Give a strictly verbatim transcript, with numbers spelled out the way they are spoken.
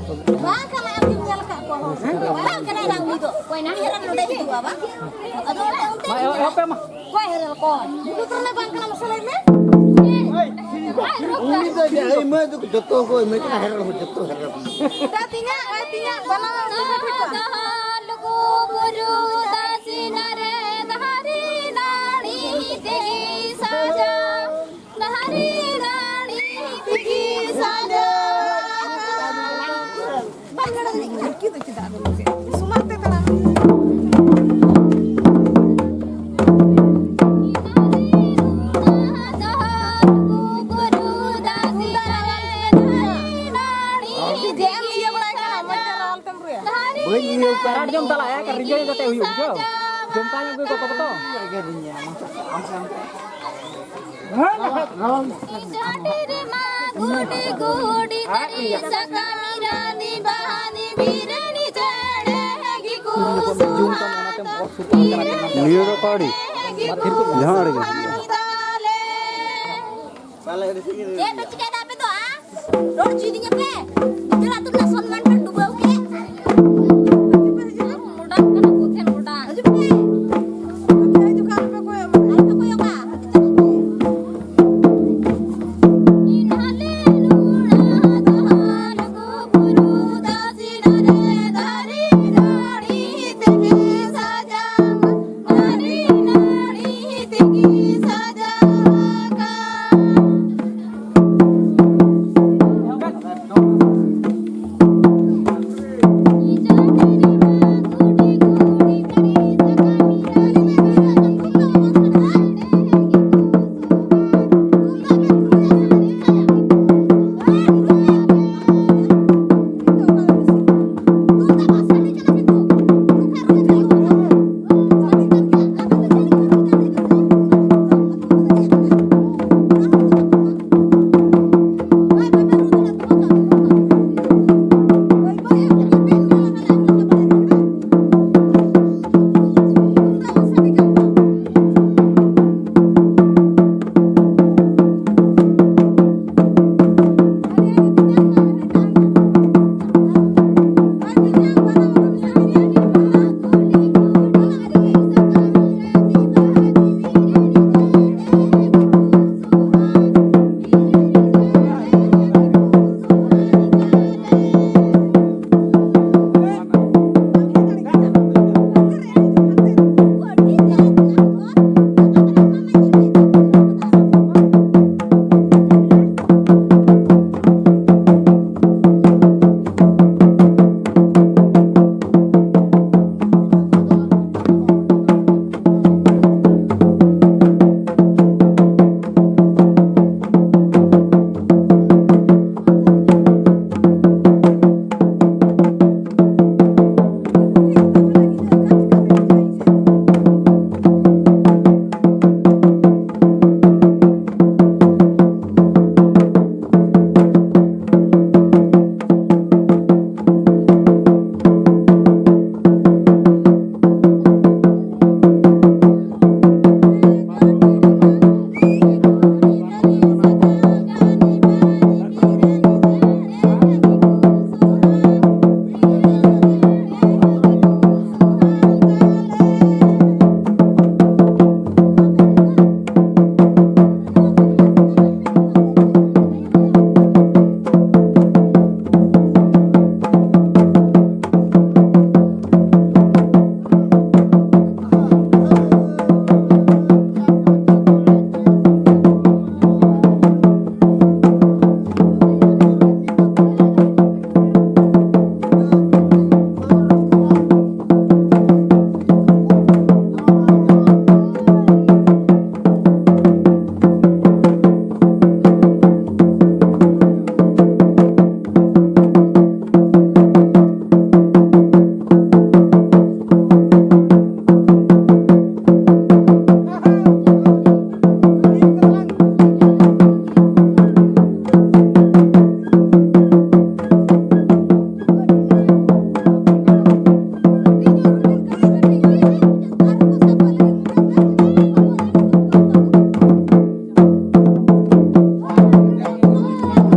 ᱵᱟᱝ ᱠᱟᱱᱟ, ᱟᱢ ᱜᱮᱢ ᱧᱮᱞ ᱟᱠᱟᱫ ᱠᱚᱣᱟ ᱦᱚᱲ᱾ ᱵᱟᱝ ᱠᱟᱱᱟ, ᱚᱱᱟ ᱩᱱᱤ ᱫᱚ᱾ ᱚᱠᱚᱭ ᱱᱟᱝ ᱦᱮᱨᱮᱞ ᱱᱚᱰᱮ ᱦᱤᱡᱩᱜᱼᱟ, ᱵᱟᱝ? ᱟᱫᱚ ᱚᱱᱛᱮ ᱚᱱᱛᱮ ᱢᱟ, ᱮᱦᱚᱵ, ᱮᱦᱚᱵ ᱯᱮ ᱢᱟ᱾ ᱚᱠᱚᱭ ᱦᱮᱨᱮᱞ ᱠᱚ? ᱩᱱᱠᱩ ᱫᱚ ᱛᱟᱦᱞᱮ ᱵᱟᱝ ᱠᱟᱱᱟ, ᱢᱟᱥᱮ ᱞᱟᱹᱭ ᱢᱮ᱾ ᱩᱱᱤ ᱫᱚ ᱡᱟᱦᱟᱸᱭ ᱢᱟᱹᱭ ᱫᱚ ᱡᱚᱛᱚ ᱠᱚ ᱮᱢᱮ ᱠᱟᱱᱟ, ᱦᱮᱨᱮᱞ ᱦᱚᱸ ᱡᱚᱛᱚ ᱦᱮᱨᱮᱞ᱾ ᱫᱟ ᱛᱤᱧᱟ, ᱟᱭ ᱛᱤᱧᱟ, ᱵᱟᱞᱟ ᱞᱩᱜᱩ ᱵᱩᱨᱩ ᱫᱟᱥᱤᱱᱟ ᱨᱮ ᱫᱟᱨᱮ ᱱᱟᱹᱲᱤ ᱛᱮᱜᱮ ᱥᱟᱡᱟᱣ᱾ ᱫᱟᱨᱮ ᱱᱟᱹᱲᱤ ᱛᱮᱜᱮ ᱥᱟᱡᱟᱣ᱾ ᱵᱟᱝ ᱜᱟᱰᱟ ᱫᱚ ᱪᱮᱫ ᱠᱟᱱᱟ? ᱠᱤ ᱫᱚ ᱪᱮᱫᱟᱜ ᱟᱫᱚ ᱢᱟᱥᱮ? ᱥᱚᱢᱟᱱ ᱛᱮ ᱛᱟᱲᱟᱢ᱾ ᱪᱮᱫ ᱮᱢ ᱤᱭᱟᱹ ᱵᱟᱲᱟᱭ ᱠᱟᱱᱟ? ᱢᱚᱡᱽ ᱛᱮ ᱨᱚᱲ ᱛᱮᱢ ᱨᱩᱭᱟ᱾ ᱵᱟᱹᱧ ᱤᱭᱟᱹ ᱠᱟᱱᱟ᱾ ᱠᱟᱴ ᱡᱚᱢ ᱪᱟᱞᱟᱜᱼᱟ, ᱠᱟᱨ ᱨᱤᱸᱡᱟᱹ ᱠᱟᱛᱮ ᱦᱩᱭᱩᱜ, ᱵᱩᱡᱷᱟᱹᱣ? ᱡᱚᱢ ᱛᱟᱭᱚᱢ ᱜᱮ ᱠᱚ ᱛᱚ᱾ ᱡᱟᱹᱰᱤ ᱨᱮᱢᱟ ᱜᱩᱰᱤ ᱜᱩᱰᱤ ᱛᱟᱹᱨᱤ ᱥᱟᱠᱟᱢ ᱨᱟᱱᱤ ᱵᱟᱦᱟᱱᱤ ᱵᱤᱨᱟᱹᱱᱤ ᱪᱮᱬᱮ ᱜᱮᱠᱚ ᱥᱩᱦᱟᱜᱟ᱾ ᱱᱤᱭᱟᱹ ᱫᱚ ᱚᱠᱟ ᱟᱹᱰᱤ? ᱡᱟᱦᱟᱸ ᱟᱹᱰᱤ ᱜᱮ᱾ ᱪᱮᱫ ᱯᱮ ᱪᱤᱠᱟᱹᱭᱮᱫᱟ ᱟᱯᱮ ᱫᱚ, ᱟ? ᱨᱚᱲ ᱦᱚᱪᱚᱭᱫᱤᱧᱟ ᱯᱮ?